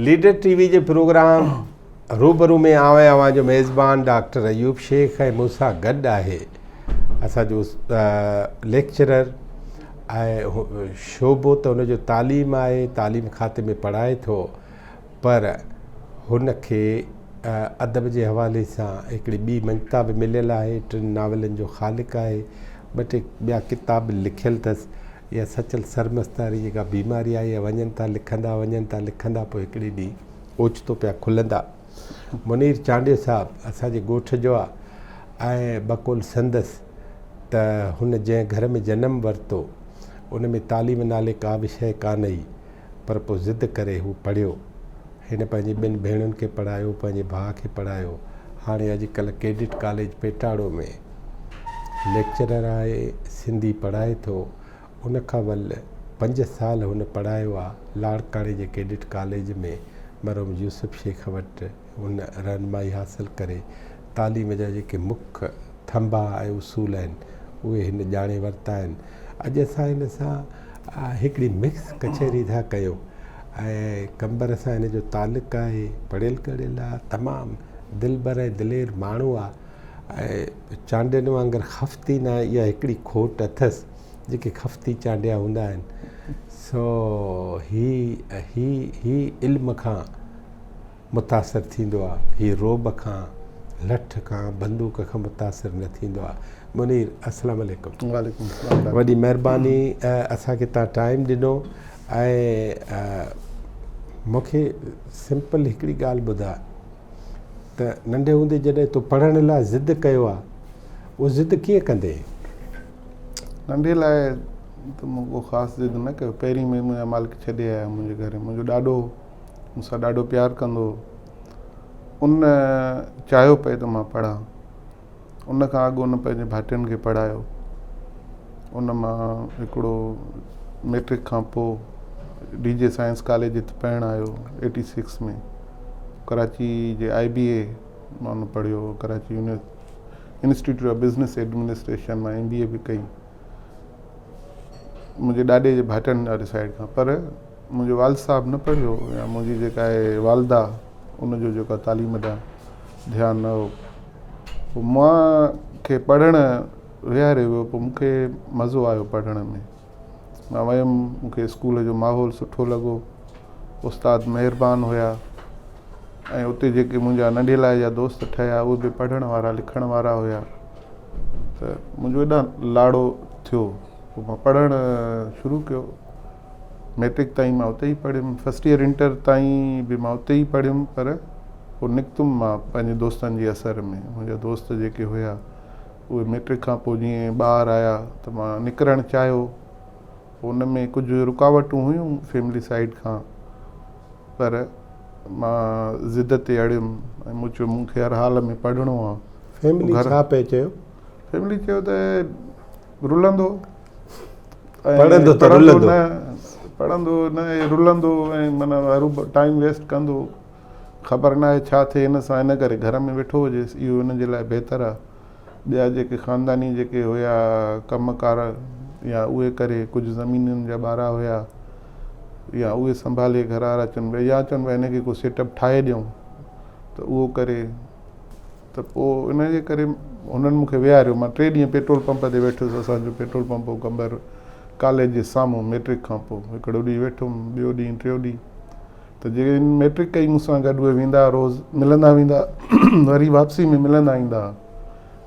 Leader ٽي V جي programme روبرو ۾ آئون آهيان اوهان جو ميزبان ڊاڪٽر ايوب شيخ ۽ مون سان گڏ آهي اسان جو ليڪچرر ۽ شعبو ته هن جو تعليم آهي تعليم کاتي ۾ پڙهائي ٿو پر هن کي ادب جي حوالي سان هڪڙي ٻي مڃتا به مليل آهي ٽن ناولن جو خالق آهي ٻه ٽي ٻيا ڪتاب به لکيل اٿس اها سچل سرمست واري جيڪا بيماري آهي اها وڃن ٿا لکندا وڃن ٿا لکندا پوء هڪڙي ڏينهن اوچتو پيا کلندا. منير چانڊيو صاحب اسان جي ڳوٺ جو آ ۽ بقول سندس ته هن جنهن گهر ۾ جنم ورتو ان ۾ تعليم نالي ڪا به شيء ڪانه هئي پر پوء ضد ڪري هو پڙهيو. هن پنهنجي ٻن ڀيڻن کي پڙهايو، پنهنجي ڀاء کي پڙهايو. هاڻي اڄڪلهه ڪيڊٽ ڪاليج پيٽاڙو ۾ ليڪچرر آهي، سنڌي پڙهائي ٿو. ان کان ول پنج سال هن پڙهايو آ لاڙڪاڻي جي ڪيڊٽ ڪاليج ۾ مرحوم يوسف شيخ وٽ هن رهنمائي حاصل ڪري تعليم جا جيڪي مک ٿنڀا ۽ اصول آهن اهي هن ڄاڻي ورتا آهن. اڄ اسان هن سان هڪڙي مڪس ڪچهري ٿا ڪيون ۽ قمبر سان هن جو تعلق آهي، پڙهيل ڳڙهيل آ، تمام دلبر ۽ دلير ماڻهو آ ۽ چانڊين وانگر خفتي ناهي، اها هڪڙي کوٽ اٿس، جيڪي خفتي چانڊيا هوندا آهن سو هي هي هي علم کان متاثر ٿيندو آ، هي رعب کان، لٺ کان، بندوق کان متاثر نه ٿيندو آ. منير السلام عليڪم. وعليڪم السلام ڊاڪٽر. وڏي مهرباني اسان کي تان ٽائيم ڏنو ۽ مون کي سمپل هڪڙي ڳالهه ٻڌاء ته ننڍي هوندي جڏهن تو پڙهڻ لاء ضد ڪيو آ اهو ضد ڪيئن ڪندي؟ ننڍي لاء ته مون ڪو خاص ضد نه ڪيو پهرين ۾ منهنجا مالڪ ڇڏي آيا منهنجي گهر ۾ منهنجو ڏاڏو مون سان ڏاڍو پيار ڪندو هو ان چاهيو پئي ته مان پڙهان ان کان اڳ ان پنهنجي ڀائٽين کي پڙهايو. ان مان هڪڙو مئٽرڪ کان پوء ڊي جي سائنس ڪاليج هت پڙهڻ آيو ايٽي سڪس ۾ ڪراچي جي آء بي اي مان ان پڙهيو Karachi institute of business administration مان ايم بي اي به ڪئي منهنجي ڏاڏي جي ڀائٽن واري سائيڊ کان پر منهنجو والد صاحب نه پڙهيو يا منهنجي جيڪا آهي والده ان جو جيڪو تعليم ڏانهن ڌيان نه هو پوء مان کي پڙهڻ ويهاريو ويو پوء مون کي مزو آيو پڙهڻ ۾ مان ويم مون کي اسڪول جو ماحول سٺو لڳو استاد مهربان هيا ۽ اتي جيڪي منهنجا ننڍي لاء جا دوست ٺهيا اهي به پڙهڻ وارا لکڻ وارا هيا ته منهنجو ايڏا لاڙو ٿيو پوء مان پڙهڻ شروع ڪيو ميٽرڪ تائين مان اتي ئي پڙهيم فرسٽ ايئر انٽر تائين به مان اتي ئي پڙهيم پر پوء نڪتم مان پنهنجي دوستن جي اثر ۾ منهنجا دوست جيڪي هيا اهي ميٽرڪ کان پوء جيئن ٻاهر آيا ته مان نڪرڻ چاهيو پوء ان ۾ ڪجهه رڪاوٽون هيون فيملي سائيڊ کان پر مان ضد تي اڙيم ۽ مون چيو مون کي هر حال ۾ پڙهڻو آهي. فيملي ڇا پئي چيو؟ فيملي چيو ته رلندو پڙهندو ته رلندو نه پڙهندو نه رلندو ۽ معنيٰ هر ٽائيم ويسٽ ڪندو خبر نه آهي ڇا ٿئي هن سان ان ڪري گهر ۾ ويٺو هجي اهو هن جي لاء بهتر آهي ٻيا جيڪي خانداني جيڪي هيا ڪم ڪار يا اهي ڪري ڪجهه زمينن جا ٻارا هيا يا اهي سنڀالي گهر وارا چون پيا يا چون پيا هن کي ڪو سيٽ اپ ٺاهي ڏيون ته اهو ڪري ته پوء ان جي ڪري هنن مون کي ويهاريو. مان ٽي ڏينهن پيٽرول پمپ تي ويٺس. اسان جو پيٽرول پمپ هو قمبر ڪاليج جي سامهون. مئٽرڪ کان پوء هڪڙو ڏينهن ويٺم، ٻيو ڏينهن، ٽيون ڏينهن ته جن مئٽرڪ ڪئي مون سان گڏ اهي ويندا روز ملندا ويندا وري واپسي ۾ ملندا ايندا ها.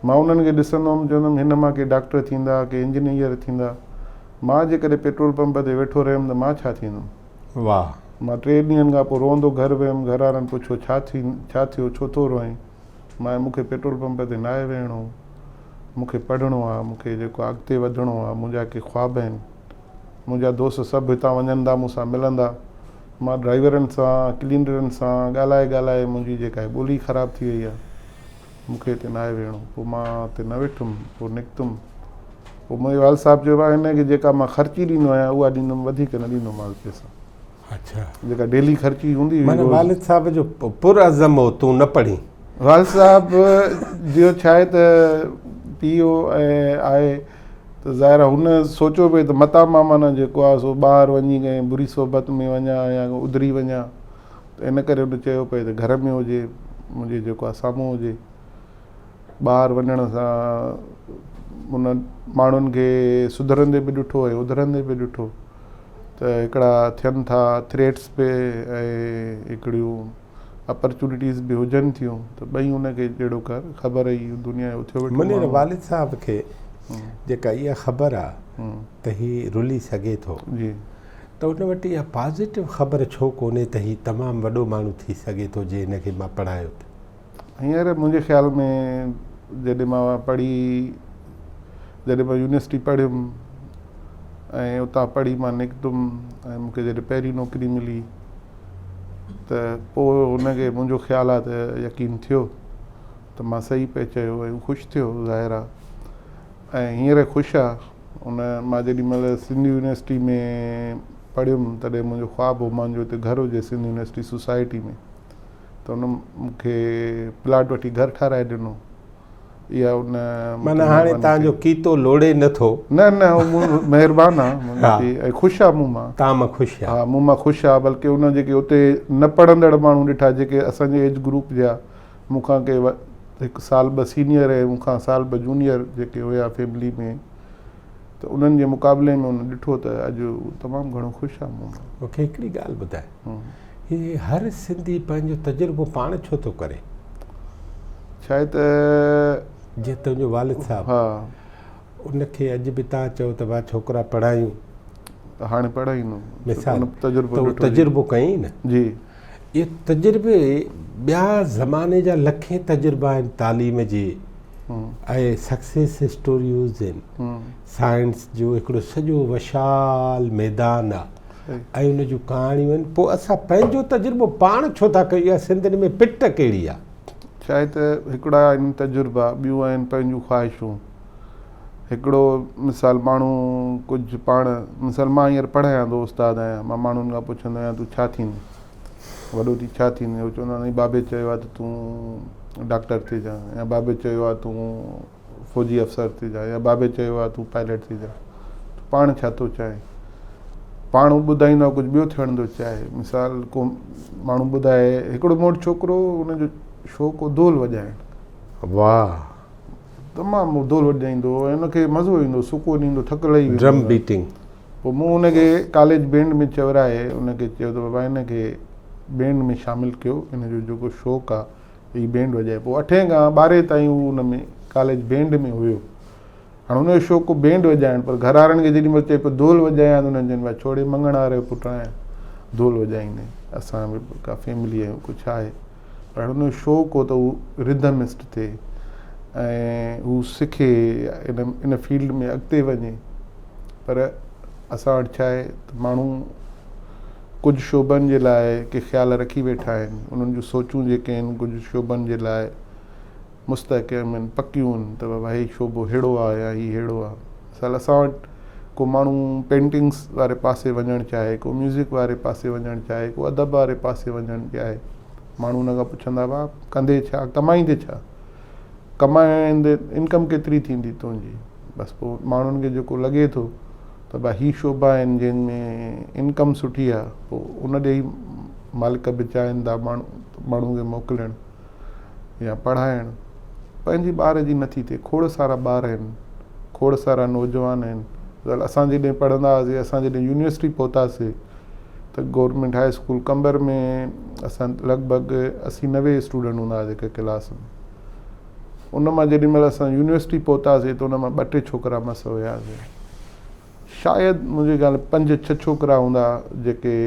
مان انهن کي ڏسندو هوم چوندو هوم هن مان ڪي ڊاڪٽر ٿيندا ڪي انجنيئر ٿيندا. مان جيڪڏهن پيٽرول پمپ تي ويٺو رهيم ته مان ڇا ٿيندم؟ واهه. مان ٽي ڏينهن کان پوء روئندو گهر ويم، گهر وارن پڇيو ڇا ٿي ڇا ٿيو ڇو ٿو روئين؟ مان مون کي پيٽرول پمپ تي ناهي ويهڻو، مون کي پڙهڻو آ، مون کي جيڪو اڳتي وڌڻو آ، منهنجا ڪي خواب آهن، منهنجا دوست سڀ هتان وڃن ٿا مون سان ملندا، مان ڊرائيورن سان ڪلينرن سان ڳالهائي ڳالهائي منهنجي جيڪا آهي ٻولي خراب ٿي وئي آ. مون کي هتي ناهي ويهڻو. پوء مان اتي نه ويٺم، پوء نڪتم. پوء منهنجي والد صاحب چيو ڀاء هن کي جيڪا مان خرچي ڏيندو آهيان اها ڏيندم وڌيڪ نه ڏيندومانس پئسا. اڇا. جيڪا ڊيلي خرچي هوندي هئي معنيٰ روز. والد صاحب جو پر عزم هو تون نه پڙهين. والد صاحب جو ڇا آهي ته پيء هو ۽ آهي ته ظاهر آهي هن سوچيو پئي ته متان مان معنيٰ جيڪو آهي سو ٻاهر وڃي ڪنهن بري صحبت ۾ وڃان يا اڌري وڃان. ته ان ڪري هن چيو پئي ته گهر ۾ هجي منهنجي جيڪو آهي سامهون هجي. ٻاهر وڃڻ سان ان ماڻهن کي سڌرندي به ڏٺو ۽ اڌرندي به ڏٺو ته هڪڙا ٿين ٿا ٿريٽس به ۽ هڪڙيون اپرچونٽيز به هجن ٿيون ته ٻئي ان کي جهڙو ڪر خبر ئي دنيا جو اٿيو ويٺو منير والد صاحب کي جيڪا اها خبر آ ته هي رلي سگهي ٿو جي ته ان وٽ اها پازيٽو خبر ڇو ڪونهي ته هي تمام وڏو ماڻهو ٿي سگهي ٿو جي هن کي مان پڙهايو ته. هينئر منهنجي خيال ۾ جڏهن مان پڙهي جڏهن مان يونيورسٽي پڙهيم ۽ اتان پڙهي مان نڪتم ۽ مون کي جڏهن پهرين نوڪري ملي ته پوء هن کي منهنجو خيال آهي ته يقين ٿيو ته مان صحيح پئي چيو ۽ هو خوش ٿيو ظاهر آهي ۽ هينئر خوش آهي ان مان جيڏي مهل سنڌ يونيورسٽي ۾ پڙهيم تڏهن منهنجو خواب هو منهنجو هتي گهر هجي سنڌ يونيورسٽي سوسائٽي ۾ ته ان مون کي پلاٽ وٺي گهر ٺهرائي ڏنو. اها ان معنيٰ هاڻي توهان جو ڪيتو لوڙي نه ٿو. نه نه هو مون مهربان آ منهنجي ۽ خوش آ مون مان. توهان مان خوش آ. ها مون مان خوش آ بلڪه ان جيڪي اتي نه پڙهندڙ ماڻهو ڏٺا جيڪي اسان جي ايج گروپ جا مون کان ڪي هڪ سال ٻه سينيئر ۽ مون کان سال ٻه جونيئر جيڪي هيا فيملي ۾ ته انهن جي مقابلي ۾ هن ڏٺو ته اڄ هو تمام گهڻو خوش آ مون مان. مون کي هڪڙي ڳالهه ٻڌاء هي هر سنڌي پنهنجو تجربو پاڻ ڇو ٿو ڪري؟ ڇاهي ته. جيئن تنهنجو والد صاحب ها. ان کي اڄ به تان چئو ته ڀا ڇوڪرا پڙهايون. ته هاڻي پڙهائيندو. مثال تجربو ته تجربو ڪيائين نه. جي. اهي تجربي ٻيا زماني جا لکين تجربا آهن تعليم جي ۽ سڪسيس اسٽوريوز آهن. سائنس جو هڪڙو سڄو وشال ميدان آهي. ۽ ان جون ڪهاڻيون آهن پوء اسان پنهنجو تجربو پاڻ ڇو ٿا ڪيون اها سنڌين ۾ پٽ ڪهڙي آهي. ڇاهي ته هڪڙا آهن تجربا ٻيون آهن پنهنجون خواهشون هڪڙو مثال ماڻهو ڪجهه پاڻ مثال مان هينئر پڙهايان ٿو استاد آهيان مان ماڻهن کان پڇندو آهيان تون ڇا ٿيندين وڏو ٿي ڇا ٿيندين هو چوندا آهن بابي چيو آهي ته تون ڊاڪٽر ٿيجان يا بابي چيو آهي تون فوجي افسر ٿيجان يا بابي چيو آهي تون پائلٽ ٿيجان تون پاڻ ڇا ٿو چاهين پاڻ هو ٻڌائيندو آهي ڪجهه ٻيو ٿيڻ ٿو چاهي مثال ڪو ماڻهو ٻڌائي هڪڙو مون وٽ ڇوڪرو هو ان جو شوق هو دول وڄائڻ واهه تمام دول وڄائيندو هو ۽ ان کي مزو ايندو هو سڪون ايندو ٿڪ لهي ويندو ڊرم بيٽنگ پوء مون ان کي ڪاليج بينڊ ۾ چورائي ان کي چيو ته بابا ان کي بينڊ ۾ شامل ڪيو ان جو جيڪو شوق آهي هي بينڊ وڄائي پوء اٺين کان ٻارهين تائين هو ان ۾ ڪاليج بينڊ ۾ هيو. هاڻ هن جو شوق هو بينڊ وڄائڻ پر گهر وارن کي جيڏي مهل چئي پيو دول وڄايان ته انهن چين پيا ڇوڙي مڱڻهار جو پٽ آهيان دول وڄائيندين اسان به ڪا فيملي آهيون ڪو ڇا آهي پر هاڻ هن جو شوق هو ته هو رڌمسٽ ٿئي ۽ هو سکي ان ان فيلڊ ۾ اڳتي وڃي پر اسان وٽ ڇا آهي ته ماڻهو ڪجهه شعبن جي لاء ڪي خيال رکي ويٺا آهن، انهن جون سوچون جيڪي آهن ڪجهه شعبن جي لاء مستحڪم آهن، پڪيون آهن ته بابا هي شعبو ههڙو آهي يا هي ههڙو آهي. مثال اسان وٽ ڪو ماڻهو پينٽنگس واري پاسي وڃڻ چاهي، ڪو ميوزڪ واري پاسي وڃڻ چاهي، ڪو ادب واري پاسي وڃڻ چاهي، ماڻهو ان کان پڇندا ڀاء ڪندي ڇا، ڪمائيندي ڇا؟ ڪمائيندي انڪم ڪيتري ٿيندي تنهنجي؟ بس پوء ماڻهن کي جيڪو لڳي ٿو ته ڀاء هي شعبا آهن جن ۾ انڪم سٺي آهي پوء ان ڏي ئي مالڪ به چاهين ٿا ماڻهو کي موڪلڻ يا پڙهائڻ پنهنجي ٻار جي نٿي ٿئي کوڙ سارا ٻار آهن کوڙ سارا نوجوان آهن اسان جڏهن پڙهندا هئاسي اسان جڏهن يونيورسٽي پهتاسي ته گورنمينٽ هاء اسڪول قمبر ۾ اسان لڳ ڀڳ 80 90 اسٽوڊنٽ هوندا هئاسي هڪ ڪلاس ۾ ان مان جيڏي مهل اسان يونيورسٽي پهتاسين ته ان مان ٻه ٽي ڇوڪرا مس هياسين. شايد منهنجي خيال ۾ پنج ڇهه ڇوڪرا هوندا جيڪي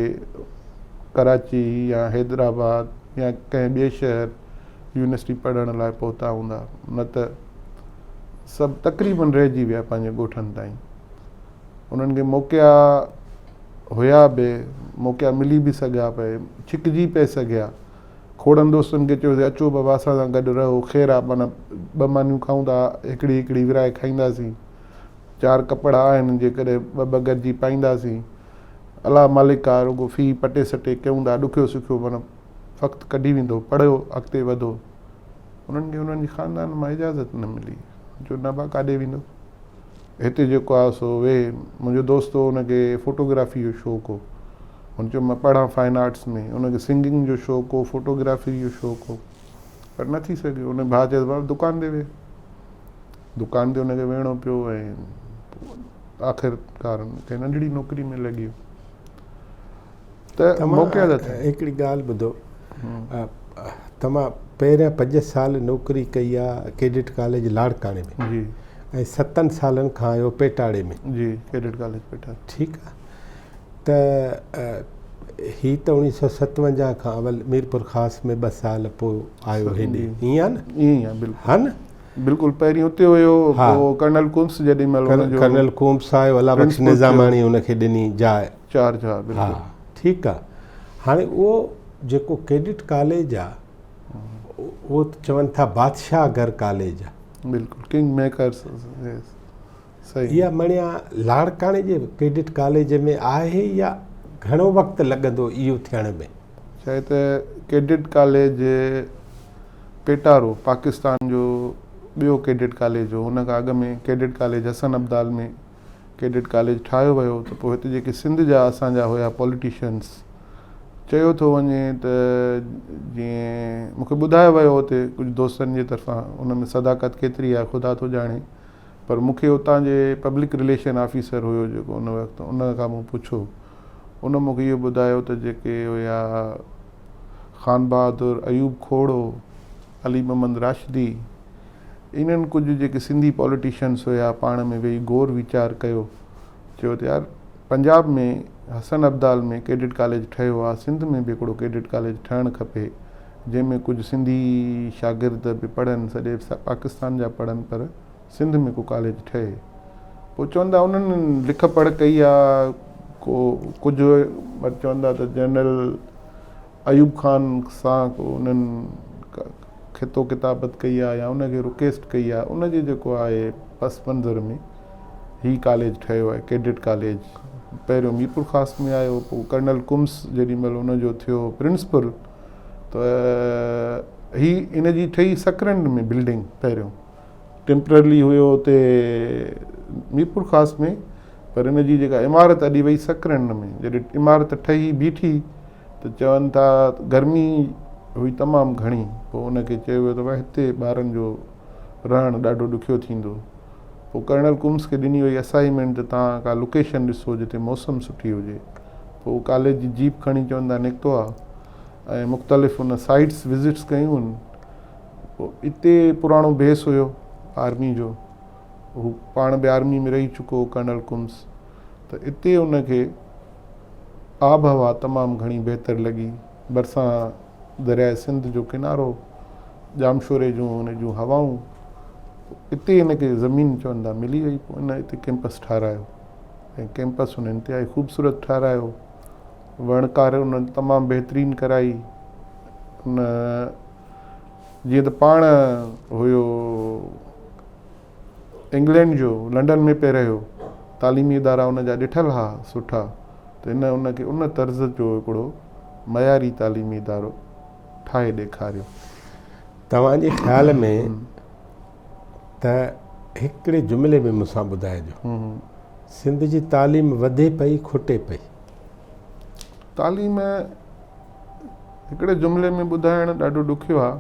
ڪراچي يا حيدرآباد يا ڪنهن ٻئي شهر يونيورسٽي پڙهڻ لاء پهتا هوندا نه ته سڀ تقريبن رهجي ويا پنهنجي ڳوٺن تائين. انهن کي موقعا هيا به، موقعا ملي به سگهيا پئي، ڇڪجي پئي سگهيا. کوڙن دوستن کي چيوسين اچو بابا اسان سان گڏ رهو خير آ معنيٰ ٻه مانيون کائون ٿا هڪڙي هڪڙي ورهائي کائينداسين چار ڪپڙا آهن جيڪڏهن ٻه ٻه گڏجي پائينداسين الله مالڪ آ رڳو في پٽي سٽي ڪيون ٿا ڏکيو سکيو معنيٰ وقت ڪڍي ويندو پڙهيو اڳتي وڌو انهن کي انهن جي خاندان مان اجازت نه ملي جو نه با ڪاڏي ويندو هتي جيڪو آ سو ويهه منهنجو دوست هو ان کي فوٽوگرافي جو شوق هو. هن چيو مان پڙهان فائن آرٽس ۾، هن کي سنگنگ جو شوق هو، فوٽوگرافي جو شوق هو، پر نه ٿي سگهيو. هن ڀاء چيس بابا دڪان تي ويهه. دڪان تي هن کي ويهڻو پيو ۽ آخرڪار ڪنهن ننڍڙي نوڪري ۾ لڳي ويو. ته موقعا ته ٿين. هڪڙي ڳالهه ٻڌو، توهان پهريان 5 سال نوڪري ڪئي آ ڪيڊٽ ڪاليج لاڙڪاڻي ۾. جي. ۽ 7 سالن کان آهيو پيٽاڙي ۾. جي، ڪيڊٽ ڪاليج پيٽاڙي. ٺيڪ آ. ته هي ته 1957 کان اول ميرپور خاص ۾ 2 سال پوء آيو هيڏي، ائين آ نه؟ ائين ئي آ بلڪل. ها نه؟ بلڪل پهرين اتي هيو پوء ڪرنل ڪومس جيڏي مهل ان جو ڪرنل ڪومس آيو، الله بخش نظاماڻي ان کي ڏني جاء. چارج ها بلڪل. ها ٺيڪ آ. هاڻي اهو جيڪو ڪيڊٽ ڪاليج آ اهو ته چون ٿا بادشاهه گهر ڪاليج آ. بلڪل ڪنگ ميڪرس صحيح. اها مڻيا لاڙڪاڻي جي ڪيڊٽ ڪاليج ۾ آهي يا گهڻو وقت لڳندو اهو ٿيڻ ۾؟ چاهي ته ڪيڊٽ ڪاليج پيٽارو پاڪستان جو ٻيو ڪيڊٽ ڪاليج هو. ان کان اڳ ۾ cadet college Hassan Abdal ۾ cadet college ٺاهيو ويو ته پوء هتي جيڪي سنڌ جا اسان جا هيا پوليٽيشنس چيو ٿو وڃي ته جيئن مون کي ٻڌايو ويو هتي ڪجهه دوستن جي طرفان ان ۾ صداقت ڪيتري آهي خدا ٿو ڄاڻي پر مون کي اتان جي پبلڪ رليشن آفيسر هيو جيڪو ان وقت ان کان مون پڇيو ان مون کي اهو ٻڌايو ته جيڪي هيا خانبهادر ايوب کوڙو، علي محمد راشدي انهن ڪجهه جيڪي سنڌي پاليٽيشنس هيا پاڻ ۾ ويهي غور ويچار ڪيو چيو ته يار پنجاب ۾ حسن ابدال ۾ ڪيڊٽ ڪاليج ٺهيو آهي سنڌ ۾ به هڪڙو ڪيڊٽ ڪاليج ٺهڻ کپي جنهن ۾ ڪجهه سنڌي شاگرد به پڙهن سڄي پاڪستان جا پڙهن پر سنڌ ۾ ڪو ڪاليج ٺهي. پوء چون ٿا انهن لک پڙهه ڪئي آ ڪو ڪجهه چون ٿا ته جنرل ايوب خان سان ڪو انهن خطو ڪتابت ڪئي آ يا ان کي رڪويسٽ ڪئي آ ان جي جيڪو آهي پس منظر ۾ هي ڪاليج ٺهيو آهي ڪيڊٽ ڪاليج پهريون ميرپور خاص ۾ آيو پوء ڪرنل ڪمس جيڏي مهل ان جو ٿيو پرنسپل ته هي ان جي ٺهي سڪرنڊ ۾ بلڊنگ پهريون ٽيمپررلي هيو اتي ميرپورخاص ۾ پر ان جي جيڪا عمارت اڏي وئي سڪرنڊ ۾ جڏهن عمارت ٺهي بيٺي ته چون ٿا گرمي هئي تمام گهڻي پوء ان کي چيو ويو ته هتي ٻارن جو رهڻ ڏاڍو ڏکيو ٿيندو پوء ڪرنل ڪومس کي ڏني وئي اسائنمينٽ ته توهان ڪا لوڪيشن ڏسو جتي موسم سٺي هجي پوء ڪاليج جي جيپ کڻي چون ٿا نڪتو آهي ۽ مختلف ان سائيٽس وزٽس ڪيون آهن پوء اتي پراڻو بيس هيو آرمي جو، هو پاڻ به آرمي ۾ رهي چڪو هو ڪرنل ڪمس، ته اتي ان کي آبهوا تمام گهڻي بهتر لڳي، ڀرسان درياء سنڌ جو ڪنارو، ڄامشوري جون ان جون هوائون، اتي هن کي زمين چون ٿا ملي وئي، پوء ان اتي ڪيمپس ٺارايو ۽ ڪيمپس هن انتهائي خوبصورت ٺارايو، وڻڪار ان تمام بهترين ڪرائي، ان جيئن ته پاڻ هيو انگلينڊ جو لنڊن ۾ پئي رهيو، تعليمي ادارا ان جا ڏٺل ها سٺا ته هن ان کي ان طرز جو هڪڙو معياري تعليمي ادارو ٺاهي ڏيکاريو. توهان جي خيال ۾ ته هڪڙي جملي ۾ مون سان ٻڌائجو سنڌ جي تعليم وڌي پئي کٽي پئي؟ تعليم هڪڙي جملي ۾ ٻڌائڻ ڏاڍو ڏکيو آ.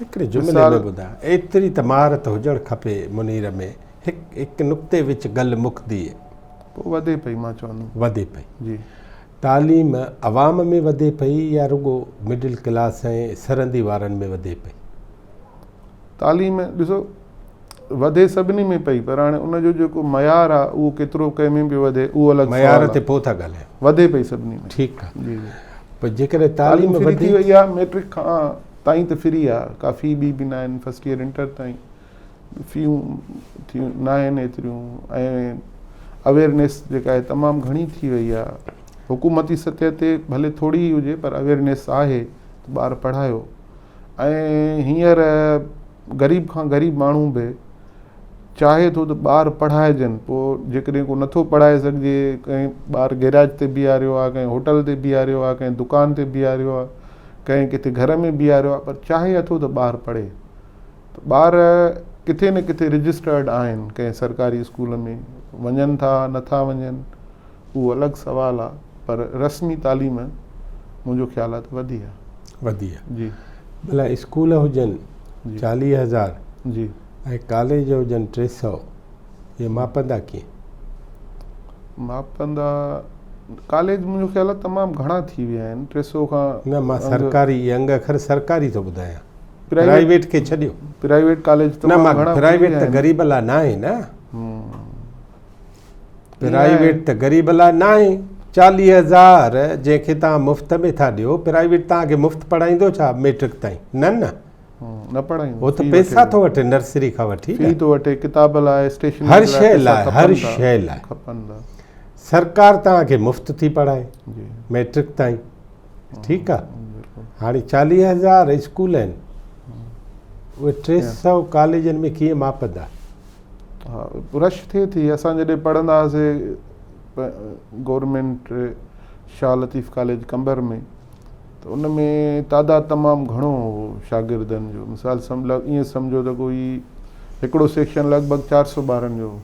هڪڙي جملي ۾ ٻڌاء. ايتري ته مهارت هجڻ کپي منير ۾ هڪ هڪ نقطي وچ گل مڪدي. پوء وڌي پئي مان چوندم. وڌي پئي. جي. تعليم عوام ۾ وڌي پئي يا رڳو مڊل ڪلاس ۽ سرندي وارن ۾ وڌي پئي؟ تعليم ڏسو وڌي سڀني ۾ پئي پر هاڻي ان جو جيڪو معيار آ اهو ڪيترو ڪنهن ۾ پيو وڌي اهو الڳ سوال معيار تي پوء ٿا ڳالهايون. وڌي پئي سڀني ۾. ٺيڪ آ. جي جي. پر جيڪڏهن تعليم فري ٿي وئي آ ميٽرڪ کان تائين ته فري آ ڪا في ٻي به ناهن فرسٽ ايئر انٽر تائين فيون ٿيون ناهن ايتريون ۽ اويرنيس جيڪا آهي تمام گهڻي ٿي وئي آ حڪومتي سطح تي ڀلي ٿوري ئي هجي پر اويرنيس آهي ته ٻار پڙهايو ۽ هينئر غريب کان غريب ماڻهو به چاهي ٿو ته ٻار پڙهائجن پوء جيڪڏهن ڪو نٿو پڙهائي سگهجي ڪنهن ٻار گيراج تي بيهاريو آهي ڪنهن هوٽل تي بيهاريو آهي ڪنهن دڪان تي بيهاريو آهي ڪنهن ڪٿي گهر ۾ بيهاريو آهي پر چاهي اٿو ته ٻار پڙهي ته ٻار ڪٿي نه ڪٿي رجسٽرڊ آهن ڪنهن سرڪاري اسڪول ۾ وڃن ٿا نٿا وڃن اهو الڳ سوال آهي. پر رسمي تعليم منهنجو خيال آهي ته وڌي آهي. وڌي آهي. جي. ڀلا اسڪول هجن 40000 جي ۽ ڪاليج هجن 300 اهي ماپندا ڪيئن؟ ماپندا ڪاليج منهنجو خيال آهي تمام گهڻا ٿي ويا آهن 300 کان نه مان سرڪاري اهي انگ اکر سرڪاري ٿو ٻڌايان پرائيويٽ کي ڇڏيو پرائيويٽ ڪاليج تمام گهڻا پرائيويٽ ته غريب لاء ناهي نه پرائيويٽ ته غريب لاء ناهي. 40000 جنهن کي توهان مفت ۾ ٿا ڏيو، پرائيويٽ توهان کي مفت پڙهائيندو ڇا ميٽرڪ تائين؟ نه نه. نه پڙهائيندو. هو ته پئسا ٿو وٺي نرسري کان وٺي. في ٿو وٺي، ڪتاب لاء، اسٽيشنري لاء، هر شيء لاء، هر شيء لاء. کپن ٿا. سرڪار توهان کي مفت ٿي پڙهائي ميٽرڪ تائين. ٺيڪ آ. هاڻي 40000 اسڪول آهن. اهي 300 ڪاليجن ۾ ڪيئن ماپندا؟ ها رش ٿئي ٿي اسان جڏهن پڙهندا هئاسي گورنمينٽ شاهه لطيف ڪاليج قمبر ۾ ته ان ۾ تعداد تمام گهڻو هو شاگردن جو مثال ائين سمجهو ته ڪوئي هڪڙو سيڪشن لڳ ڀڳ 400 ٻارن جو هو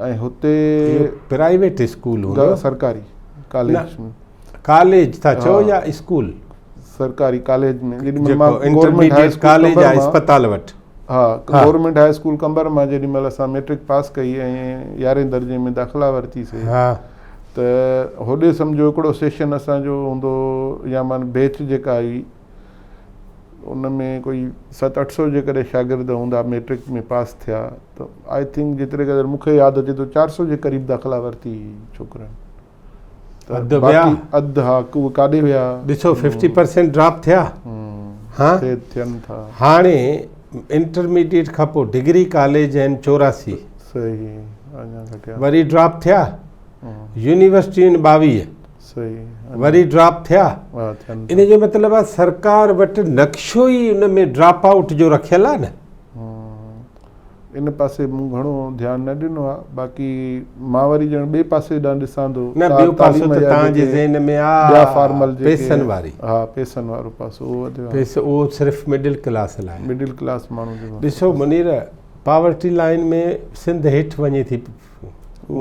۽ هتي پرائيويٽ اسڪول هوندو سرڪاري ڪاليج ۾ ڪاليج ٿا چئو يا اسڪول سرڪاري ڪاليج ۾ جيڏي مهل مان گورنمينٽ هاء اسڪول ڪاليج آهي اسپتال وٽ ها گورنمينٽ هاء اسڪول قمبر مان جيڏي مهل اسان ميٽرڪ پاس ڪئي ۽ يارهين درجي ۾ داخلا ورتي سي ته هوڏي سمجهو هڪڙو سيشن اسان جو هوندو يا مان بيچ جيڪا هئي ان ۾ ڪوئي ست اٺ سو جيڪڏهن شاگرد هوندا ميٽرڪ ۾ پاس ٿيا ته I think جيتري قدر مون کي ياد اچي ٿو 400 جي قريب داخلا ورتي ڇوڪرن اڌ ويا اڌ ها اهي ڪاڏي ويا ڏسو 50% ڊراپ ٿيا ها ٿين ٿا هاڻي انٽرميڊيٽ کان پوء ڊگري ڪاليج آهن 84 صحيح اڃا گهٽيا وري ڊراپ ٿيا يونيورسٽيون 22 صحيح وري ڊراپ ٿيا ان جو مطلب آهي سرڪار وٽ نقشو ئي ان ۾ ڊراپ آئوٽ جو رکيل آهي نه ان پاسي مون گهڻو ڌيان نه ڏنو آ باقي مان وري ڄڻ ٻئي پاسي ڏانهن ڏسان ٿو نه ٻيو پاسو ته توهان جي ذهن ۾ آ ٻيا فارمل جيڪي پيسن واري ها پيسن وارو پاسو اهو وڌيو آ پيسو اهو صرف مڊل ڪلاس لاء مڊل ڪلاس ماڻهو جو ڏسو منير پاورٽي لائن ۾ سنڌ هيٺ وڃي ٿي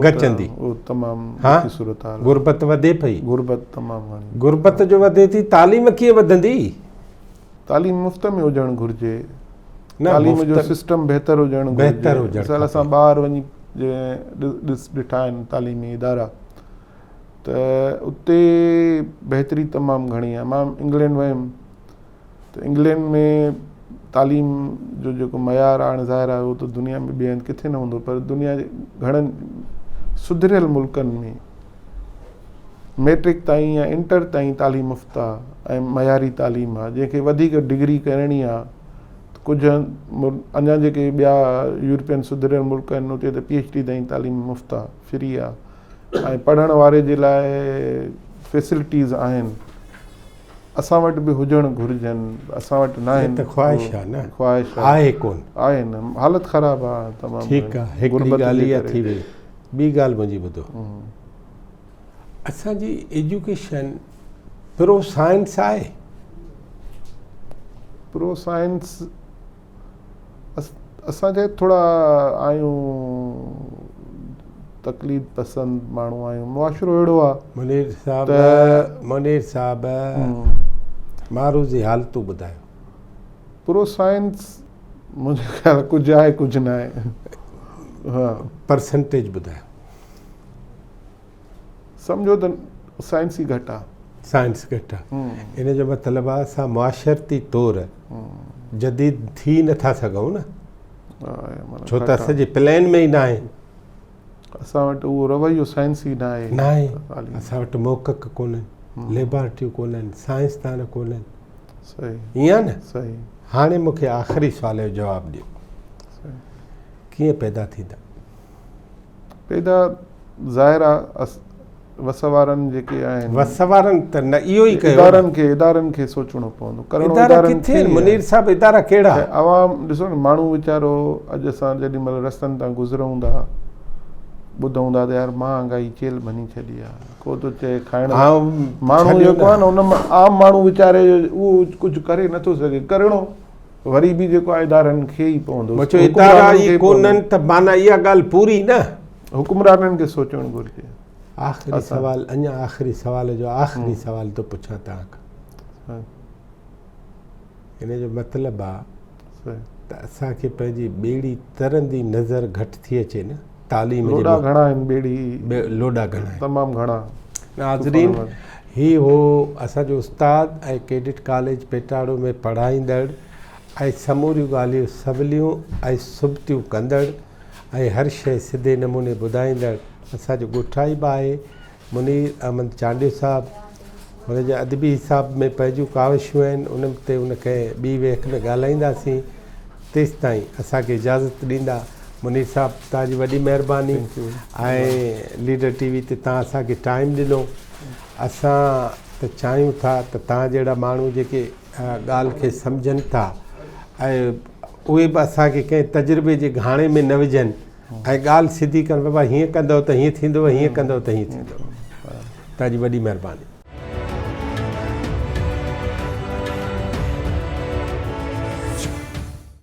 گچندي اهو تمام ڏکي صورتحال غربت وڌي پئي غربت تمام گهڻي غربت جو وڌي ٿي تعليم ڪيئن وڌندي تعليم مفت ۾ هجڻ گهرجي تعليم جو سسٽم بهتر هجڻ بهتر هجڻ مثال اسان ٻاهر وڃي ڏس ڏٺا آهن تعليمي ادارا ته اتي بهتري تمام گهڻي آهي مان انگلينڊ ويم ته انگلينڊ ۾ تعليم جو جيڪو معيار آهي هاڻي ظاهر آهي اهو ته دنيا ۾ ٻئي هنڌ ڪٿي نه هوندو پر دنيا جي گهڻن سڌريل ملڪن ۾ ميٽرڪ تائين يا انٽر تائين تعليم مفت آ ۽ معياري تعليم آ جنهن کي وڌيڪ ڊگري ڪرڻي آ ته ڪجهه اڃا جيڪي ٻيا يورپين سڌريل ملڪ آهن اتي ته پي ايڇ ڊي تائين تعليم مفت آ فري آ ۽ پڙهڻ واري جي لاء فيسلٽيز آهن اسان وٽ به هجڻ گهرجن اسان وٽ نه آهن ته خواهش آ نه خواهش آهي ڪون آهي نه حالت خراب آ تمام ٺيڪ آ هڪڙي ڳالهه اها ٿي وئي ٻي ڳالهه منهنجي ٻڌو اسان جي ايجوڪيشن پرو سائنس آهي؟ پرو سائنس اسان جا ٿورا آهيون تقليد پسند ماڻهو آهيون معاشرو اهڙو آهي منير صاحب منير صاحب معروضي حالتون ٻڌايو پرو سائنس منهنجي خيال ڪجهه آهي ڪجهه نه آهي ها پرسنٽيج ٻڌايو سمجهو ته سائنس ئي گهٽ آ. سائنس گهٽ آ. ان جو مطلب آ اسان معاشرتي طور جديد ٿي نه ٿا سگهون نه. ڇو ته اسان جي پلان ۾ ئي ناهي. اسان وٽ اهو رويو سائنسي ناهي. ناهي. اسان وٽ محقق ڪونهن، ليبارٽريون ڪونهن، سائنسدان ڪونهن. صحيح. ائين نه؟ صحيح. هاڻي مون کي آخري سوال جو جواب ڏيو. صحيح. ڪيئن پيدا ٿيندا؟ پيدا ظاهر آ وس وارن جيڪي آهن. وس وارن ته نه اهو ئي ڪيو. ادارن کي ادارن کي سوچڻو پوندو. ڪرڻو ادارن کي ڪٿي منير صاحب ادارا ڪهڙا؟ عوام ڏسو نه ماڻهو ويچارو اڄ اسان جيڏي مهل رستن تان گذرون ٿا ٻڌون ٿا ته يار مهانگائي چيلهه ڀڃي ڇڏي آ ڪو ٿو چئي کائڻ ماڻهو جيڪو آ نه ان عام ماڻهو ويچاري اهو ڪجهه ڪري نٿو سگهي ڪرڻو وري به جيڪو آهي ادارن کي ئي پوندو. مون چيو ادارا ئي ڪونهن ته معنيٰ اها ڳالهه پوري نه. حڪمرانن کي سوچڻ گهرجي. آخري سوال اڃا آخري سوال جو آخري سوال ٿو پڇان توهان کان. ان جو مطلب آ ته اسان کي پنهنجي ٻيڙي ترندي نظر گهٽ ٿي اچي نه تعليم جي لوڏا گهڻا آهن ٻيڙي لوڏا گهڻا آهن تمام گهڻا. ناظرين هي هو اسان جو استاد ۽ ڪيڊٽ ڪاليج پيٽاڙو ۾ پڙهائيندڙ ۽ سموريون ڳالهيون سوليون ۽ سبتيون ڪندڙ ۽ هر شيء سڌي نموني ٻڌائيندڙ اسان جو ڳوٺائي به آهي منير احمد چانڊيو صاحب. هن جا ادبي حساب ۾ پنهنجون ڪاوشون آهن ان تي ان ڪنهن ٻي ويهڪ ۾ ڳالهائينداسين تيستائين اسان کي اجازت ڏيندا منير صاحب توهان جي وڏي مهرباني ۽ ليڊر ٽي وي تي توهان اسان کي ٽائيم ڏنو اسان ته چاهيون ٿا ته توهان جهڙا ماڻهو جيڪي ڳالهه کي سمجهن ٿا ۽ اهي به اسان کي ڪنهن تجربي جي گهاڻي ۾ نه وجهن ۽ ڳالهه سڌي ڪن بابا هيئن ڪندؤ ته هيئن ٿيندو هيئن ڪندؤ ته هيئن ٿيندو. توهان جي وڏي مهرباني.